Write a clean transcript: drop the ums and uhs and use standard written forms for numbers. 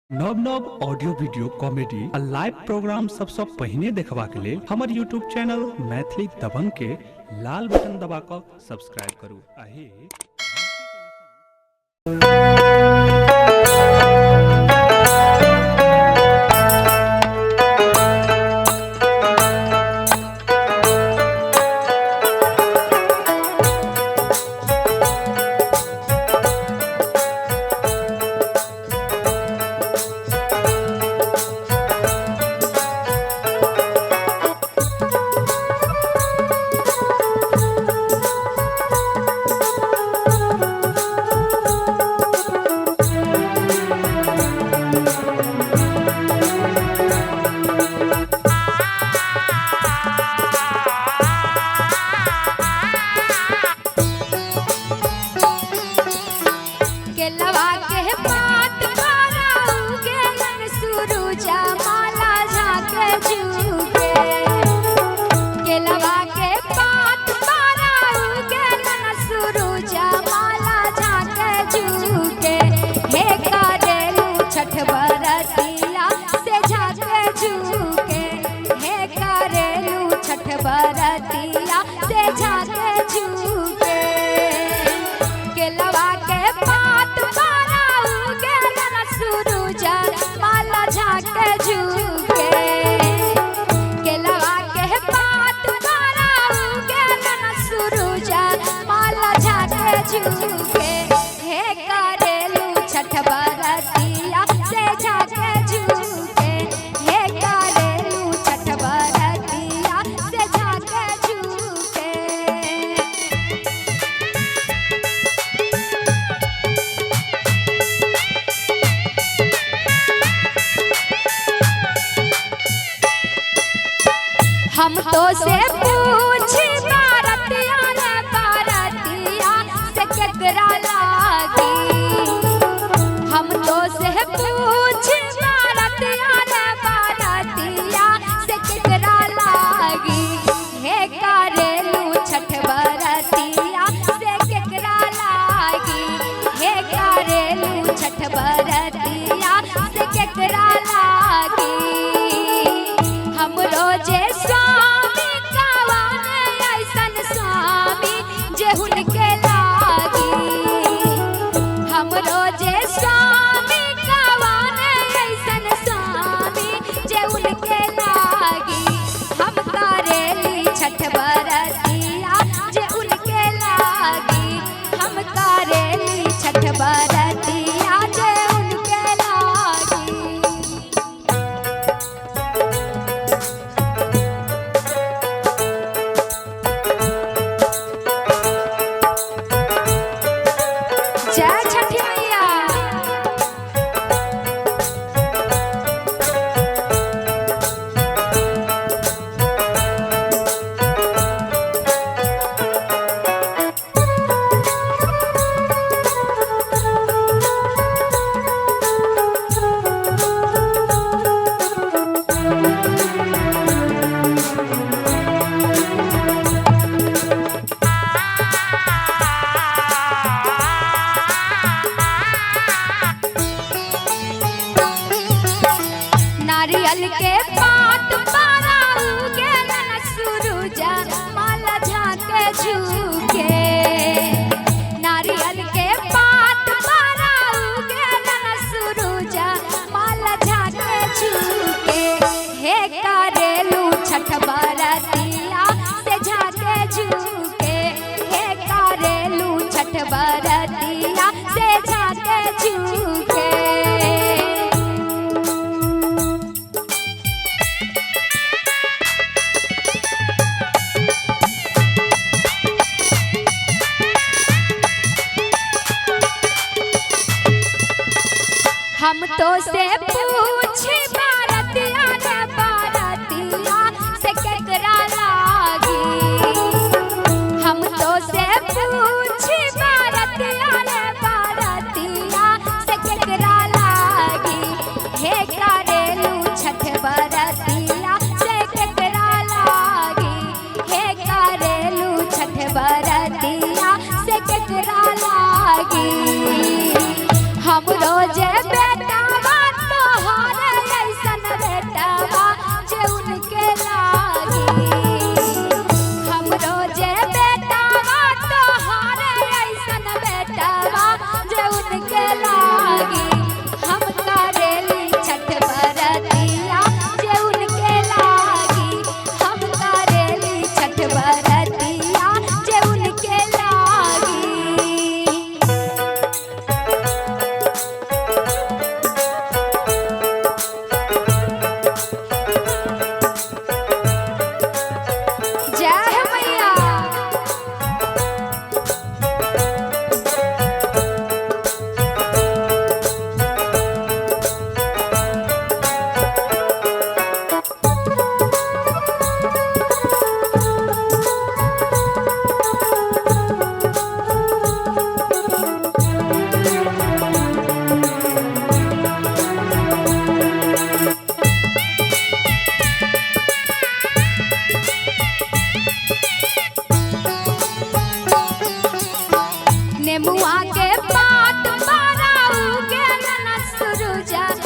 नव नव audio video comedy आ लाइव प्रोग्राम सबसँ पहिने देखबाक लेल हमर यूट्यूब चैनल मैथिली दबंग के लाल बटन दबा कऽ सब्सक्राइब करू आ हे केलवा के पात भराऊ गेलन सुरुजा माला झाके झुके। केलवा के पात भराऊ गेलन सुरुजा माला झाके झुके। हे करेलू छठ बरतिया से झाके झुके। हे करेलू छठ बरतिया से झाके झुके। केलवा के पात भराऊ गेलन सुरुजा माला झाके झुके। केलवा के पात भराऊ गेलन सुरुजा माला झाके झुके। हे करेलू छठ बरतिया से झाके झुके। हे करेलू छठ बरतिया से झाके झुके। हम तो से पूछ बारतिया रे बारतिया से केकरा लागी। हम तो से पूछ बारतिया रे बारतिया से केकरा लागी। हे करेलू छठ बरतिया से केकरा लागी। हे करेलू छठ बरतिया से केकरा लागी। हम रोजे स्वामी कावाने ऐसन स्वामी जे हुनके लागी। हम रोजे स्वामी कावाने ऐसन स्वामी जे उनके लागी। हम करेली छठ बरतिया जे उनके लागी। हम करेली छठ बरतिया जे उनके लागी। जय छठी मैया। नारियल के पात भराऊ गेलन सुरुजा माला झाके झुके। नारियल के पात भराऊ गेलन सुरुजा माला झाके झुके। हे करेलू छठ बरतिया से झाके झुके। हे करेलू छठ बरतिया से झाके झुके। हम तो से पूछ बारतिया रे बारतिया से केकरा लागी। हम तो से पूछ बारतिया रे बारतिया से केकरा लागी। हे करेलू छठ बरतिया से केकरा लागी। हे करेलू छठ बरतिया से केकरा लागी। हम रोजे बेटा तो जा।